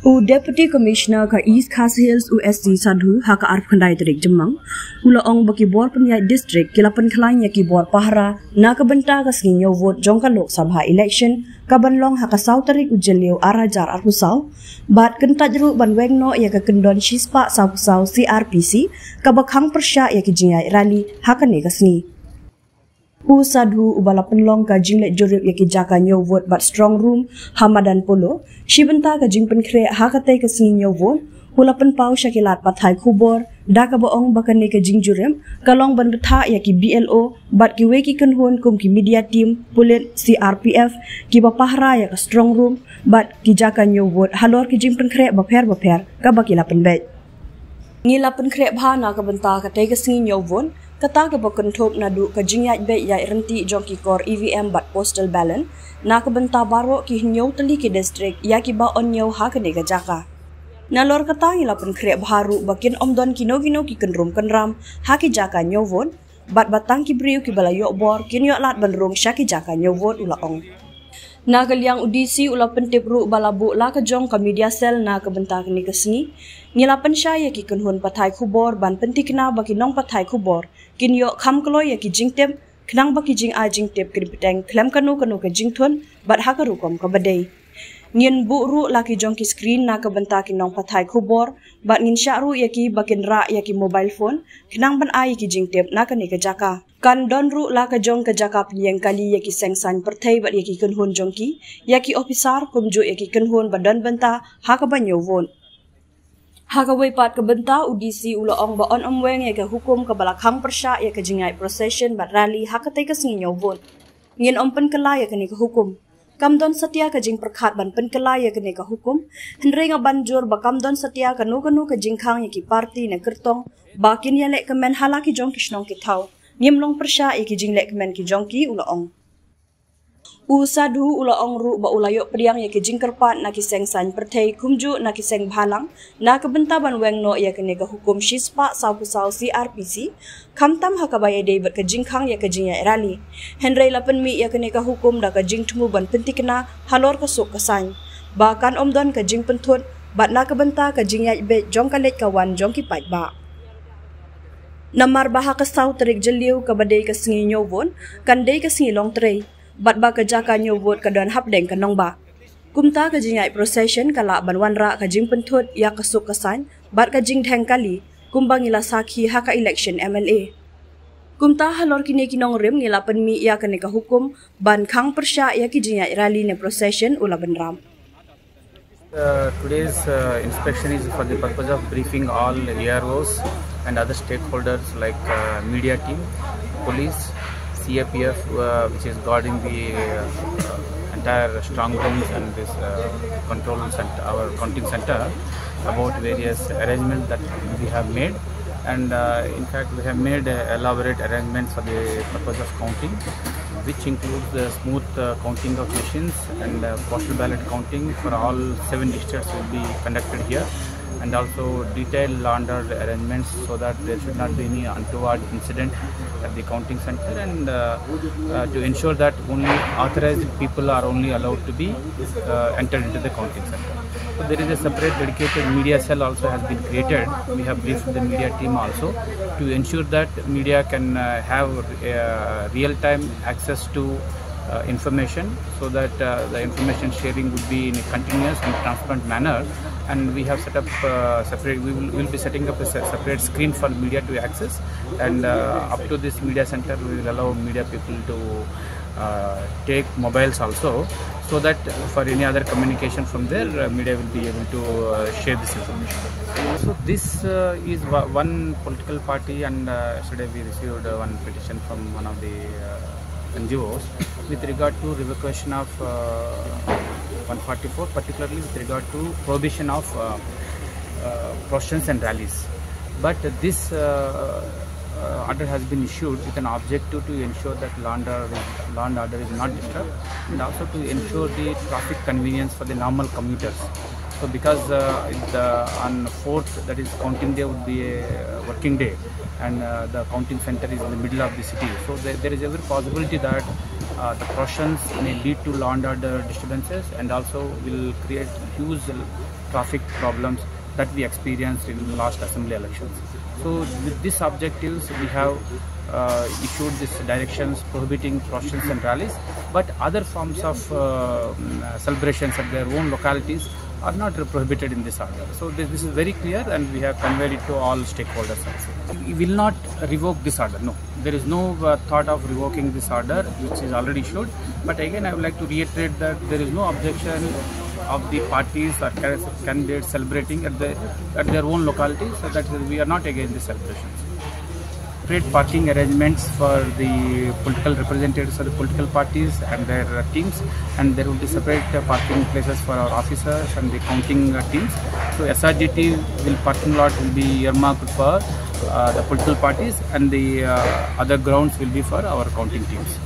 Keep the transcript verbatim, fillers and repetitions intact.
U Deputy Commissioner ka East Khasi Hills, u S C Sadhu, ha ka arphew khyndai tarik Jymmang, u la ong ba ki bor pynïaid district ki la pynkhlaiñ ïa ki bor pahara na ka bynta ka sngi ñiew vote jong ka Lok Sabha election, ka ban long ha ka saw tarik u Jylliew ar hajar arphew saw, bad kyntait ruh ban weng noh ïa ka kyndon shispah sawphew saw C R P C, kaba khang pyrshah ïa ki jingïaid rally ha kane ka sngi. U Sadhu, uba la pynlong ka jingleit jurip ïa ki jaka ñiew vote bad strong room ha madan Polo, shi bynta ka jingpynkhreh ha katei ka sngi ñiew vote, u la pynpaw sha ki lad pathai khubor da kaba ong ba kane ka jingjurip ka long ban bthah ïa ki B L O bad kiwei ki kynhun kum ki media team, pulit, C R P F, kiba pahara ïa ka strong room bad ki jaka ñiew vote halor ki jingpynkhreh bapher bapher kaba ki la pynbeit. Ngi la pynkhreh bha na ka bynta katei ka sngi ñiew vote, kata kaba kynthup naduh ka jingïaid beit ïaid ryntih jong ki kor E V M bad postal ballot na ka bynta baroh ki hynñiew tylli ki district ïa kiba yn ñiew ha kane ka jaka. Nalor kata, ngi la pynkhreh bha ruh ba kin ym don kino kino ki kynrum kynram ha ki jaka ñiew vote, bad ba tang ki briew kiba la ïoh bor kin ïoh lad ban rung sha ki jaka ñiew vote, u la ong. Na ka liang u D C u la pyntip ruh ba la buh la ka jong ka media cell na ka bynta kane ka sngi. Ngi la pynshai ïa ki kynhun pathai khubor ban pynthikna ba ki nongpathai khubor kin ïoh kham kloi ïa ki jingtip, khnang ba ki jingai jingtip kin bteng khlem kano kano ka jingthun bad ha ka rukom kaba dei. Ngin buh ruh la ki jong ki screen na ka bynta ki nongpathai khubor, bad ngin shah ruh ïa ki ba kin rah ïa ki mobile phone khnang ban ai ïa ki jingtip na kane ka jaka. Kan don ruh la ka jong ka jaka pynïeng kali ïa ki seng saiñ pyrthei bad ïa ki kynhun jong ki, ïa ki ophisar, kumjuh ïa ki kynhun ba don bynta ha kaba ñiew vote. Ha kawei pat ka bynta, u D C u la ong ba yn ym weng ïa ka hukum kaba la khang pyrshah ïa ka jingïaid procession bad rally ha katei ka sngi ñiew vote. Ngin ym pynkylla ïa kane ka hukum. Kam don satia ka jingpyrkhat ban pynkylla ïa kane ka hukum, hynrei nga ban jur ba kam don satia kano kano ka jingkhang ïa ki parti ne kyrtong ba kin ïaleh kmen ha la ki jong ki shnong ki thaw. Ngim long pyrshah ïa ki jingleh kmen ki jong ki, u la ong. U Sadhu u la ong ruh ba u la ïoh pdiang ïa ki jingkyrpad na ki seng saiñ pyrthei kumjuh na ki seng bhalang na ka bynta ban weng noh ïa kane ka hukum shispah sawphew saw C R P C, khamtam ha kaba ïadei bad ka jingkhang ïa ka jingïaid rally. Hynrei la pynmih ïa kane ka hukum da ka jingthmu ban pynthikna halor ka suk ka saiñ ba kan ym don ka jingpynthut bad na ka bynta ka jingïaid beit jong ka leit ka wan jong ki paidbah. Namar ba ha ka saw tarik Jylliew kaba dei ka sngi ñiew vote, kan dei ka sngi longtrei, bad ba ka jaka ñiew vote ka don hapdeng ka nongbah. Kumta ka jingïaid procession ka lah ban wanrah ka jingpynthut ïa ka suk ka saiñ bad ka jingdheng kali, kumba ngi la sakhi ha ka election M L A. Kumta halor kine ki nongrim ngi la pynmih ïa kane ka hukum ban khang pyrshah ïa ki jingïaid rally ne procession, u la bynrap. Uh, today's uh, inspection is for the purpose of briefing all A R Os and other stakeholders like uh, media team, police, C A P F, uh, which is guarding the uh, entire strong rooms and this uh, control center, our counting center, about various arrangements that we have made. And uh, in fact, we have made uh, elaborate arrangements for the purpose of counting, which includes the smooth uh, counting of machines and uh, postal ballot counting for all seven districts will be conducted here, and also detailed law and order arrangements so that there should not be any untoward incident at the counting center, and uh, uh, to ensure that only authorized people are only allowed to be uh, entered into the counting center. So there is a separate dedicated media cell also has been created. We have briefed the media team also to ensure that media can uh, have uh, real-time access to uh, information, so that uh, the information sharing would be in a continuous and transparent manner. And we have set up uh, separate. We will, will be setting up a se- separate screen for media to access. And uh, up to this media center, we will allow media people to uh, take mobiles also, so that for any other communication from there, uh, media will be able to uh, share this information. So this uh, is wa- one political party, and uh, yesterday we received uh, one petition from one of the uh, N G Os with regard to revocation of uh, one forty-four, particularly with regard to prohibition of uh, uh, processions and rallies. But this uh, uh, order has been issued with an objective to ensure that law and order, law and order is not disturbed, and also to ensure the traffic convenience for the normal commuters. So because uh, the, on fourth, that is counting day, would be a working day, and uh, the counting center is in the middle of the city. So there, there is every possibility that Uh, the processions may lead to law and order disturbances and also will create huge traffic problems that we experienced in the last assembly elections. So with these objectives, we have uh, issued these directions prohibiting processions and rallies, but other forms of uh, mm, celebrations at their own localities are not prohibited in this order. So this, this is very clear, and we have conveyed it to all stakeholders also. We will not revoke this order. No, there is no uh, thought of revoking this order, which is already issued. But again, I would like to reiterate that there is no objection of the parties or can- candidates celebrating at the at their own locality, so that we are not against the celebrations. Separate parking arrangements for the political representatives of the political parties and their uh, teams, and there will be separate uh, parking places for our officers and the counting uh, teams. So S R G T will parking lot will be earmarked for uh, the political parties, and the uh, other grounds will be for our counting teams.